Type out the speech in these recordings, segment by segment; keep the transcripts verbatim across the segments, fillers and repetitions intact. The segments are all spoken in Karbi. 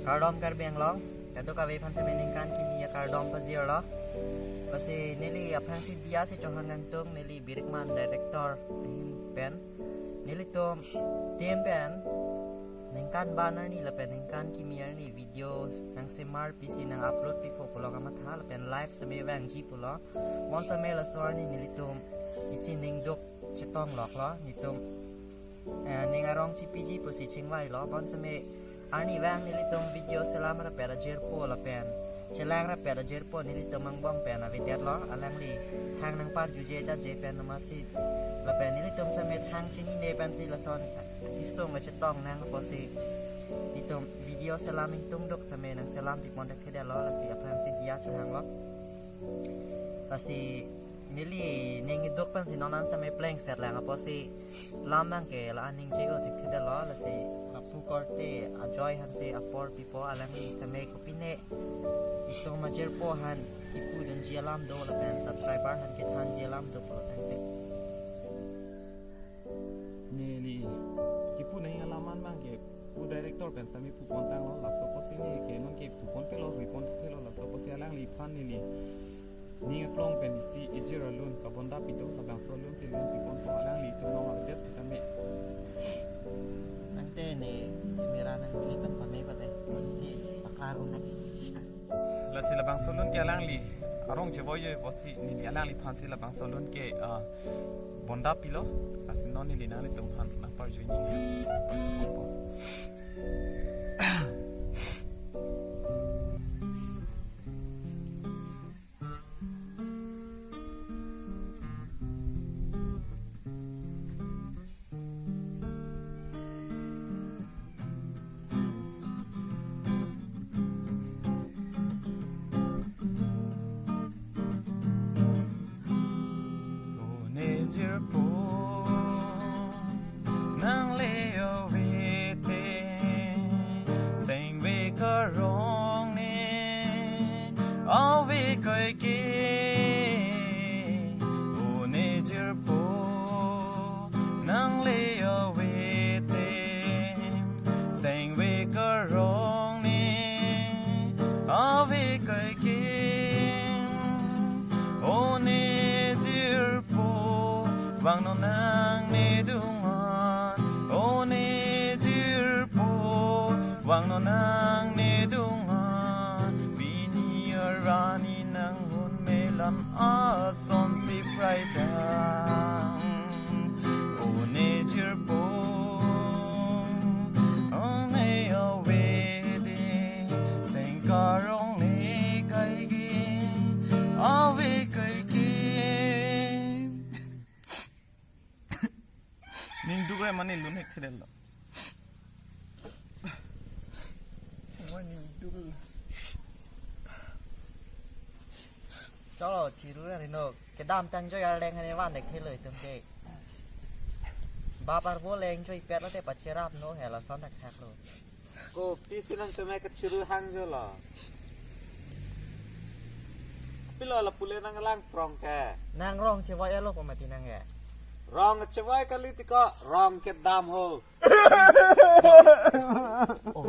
Kardom Karbi Anglong, kadokave aphan seme ningkan kimi akardom pajirlo. Lasi neli aphrangsi diya si chohang kangtung, neli Birikman director ahin pen. Nelitum team pen ningkan ban arni lapen ningkan kimi arni video nangsemar pisi nang-upload pipo pulo kamatha lapen live seme vangji pulo. Bonseme laso arni nelitum isi ningduk chetongloklo, nelitum eh, ning arong chipiji pusi chingvailo. Bonseme arnivang nelitum video selam rapet ajirpo lapen chelang rapet ajirpo nelitum angbong pen avedetlo, alangli thang nangparjuje jaje pen nomasi lapen nelitum seme thang chinine pensi lason isung chetong nang apotsi nelitum video selam ingtungduk seme nangselam pipon thekthedetlo, lasi aphrangsi diya chohanglo. Lasi neli ning iduk pensi non an seme plengset lang apotsi lam abangke la-an ningje-o thekthedetlo, lasi lapu korte ajoy aphansi apor pipo, alangli seme kopine itum ajirpo aphan kipudunji alam do lapen subscriber aphan kethanji alam do pulo tangte. Neli kipu nangji alam an abangke pu director pen seme pupontanglo, laso apotsi neke nonke puponpelo, puponthelo, laso apotsi alangliphan neli ning aklong pen isi ejir alun kabonda pido, labangso alunsi lun piponpo, alanglitum along avedet sitame. Tangte ne camera nang click kan pame pate. Si pakar unak. Lasi labangso alun ke alangli arong chevoijo apotsi neli alangliphansi labangso alun ke, ah, bonda pilo. Lasi non neli nanglitum aphan nangparjuji. O nejirpo, nang le ave te, sengve karong ne ave kaike. O nejirpo, nang le ave te, sengve karong ne ave kaike. O nejirpo, vangnon nang nedungan. O nejirpo, vangnon nang nedungan. Pini arni nang hun melan asonsi praitang. O nejirpo, o ne ave te, seng karong ne kaike, ave kaike. Ningduk re mane lun hekthedetlo. Mane ningduk. Cholo, chiru ri no. Kedam tang joy arleng hane van dek thelo itum ke. Bap arvo leng joy pet lote pacherap no he lason thakthaklo. Kopisi nangtum ke chiru hangjo lo. Pilo lapu le nanglang prong ke. Nang rong chevoi elo pamati nang ke. Rong chevoi kali tiko, rong kedam ho. Oh, oh,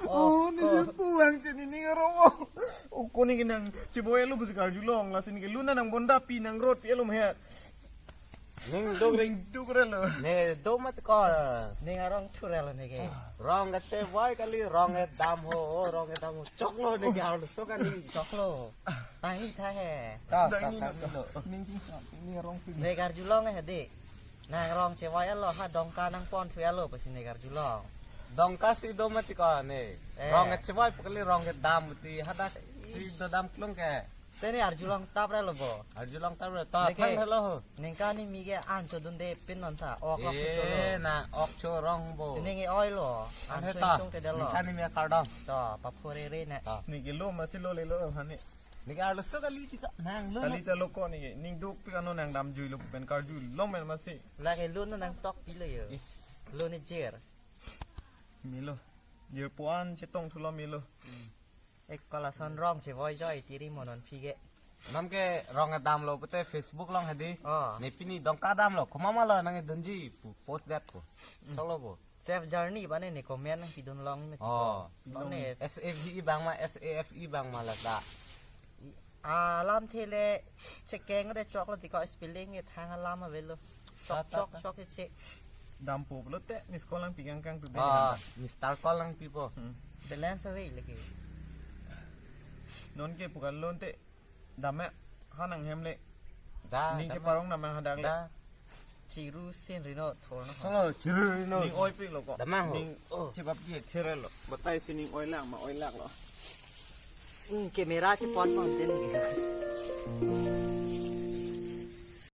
oh, oh, nejirpo vang chini ning arong. Oh, koni ke nang chevoi elo pusi karjulong, lasi neke lun nang bonda pi nang rot pi elo he. Ningduk re. Ningduk re lo. Ne do mat ko. Ning arong thu re lo neke. Rong kachevoi kali, rong kedam ho, rong kedam ho. Choklo neke arloso kali. Choklo. Tangni tha he. Ta, ta, tangni lo. Ning ning sa, ning arong thu. Ne karjulong he dik. Nang rong chevoi elo ha dongka nangpon thu elo pusi ne karjulong. Dongka si do mat ko ne. Eh. Rong kachevoi pu kali, rong kedam ti hadak si do dam klung ke. Te ne arjulong tap re lo bo. Arjulong tap re ta. Neke thang helo ho. Ningkan ni mi ke an chodunde pin non ta. Ok ok cholo. Eh, na ok chorong bo. Ning e oi lo. An an he so ta. Tung te delo. Ningkan ni mi kardom. To, paphure re ne. Ta. Neke lo masi lo le lo hani. Neke arloso kali tiko nang lo. Kali ta lo ko neke. Ningduk pi kano nang damjui lo pen karjulong men masi. Lake lo no nang tok pilo yo. Is. Lo ne jer. Melo. Jirpo an chetong thulo melo. Hmm. Ek kolason rong chevoi joy tiri monon phi ke. Nam ke rong kedam lo pute Facebook along hedi. Oh. Ne pini dongka dam lo. Komat ma lo nang dunji pu post det ko. Mm. Choklo bo. Safe journey bane ne comment nangpidun long me. Oh. Long Ne. S A V E bang ma, S A F E bang ma lata. Alamthe le chekeng de choklo tiko spelling e thang alam avelo. Chok Ta, ta, chok ta. Chok che. Dampo pulote miss call nangpi kangkang tu Ah, Mister Call nangpipo. Hmm. Balance ave lagi. Non ke pukan loan te dam ya, ha nanghem le. Da, Ning da, cheparong dam ya hadak le. Da. Chiru sin rino thorno. Oh, chiru no. Ning oipik lo ko. Damang ho. Ning Oh. Chebap ki therelo. Batai si ning oilak ma oilak lo. Hmm, camera si pon pon ten lagi.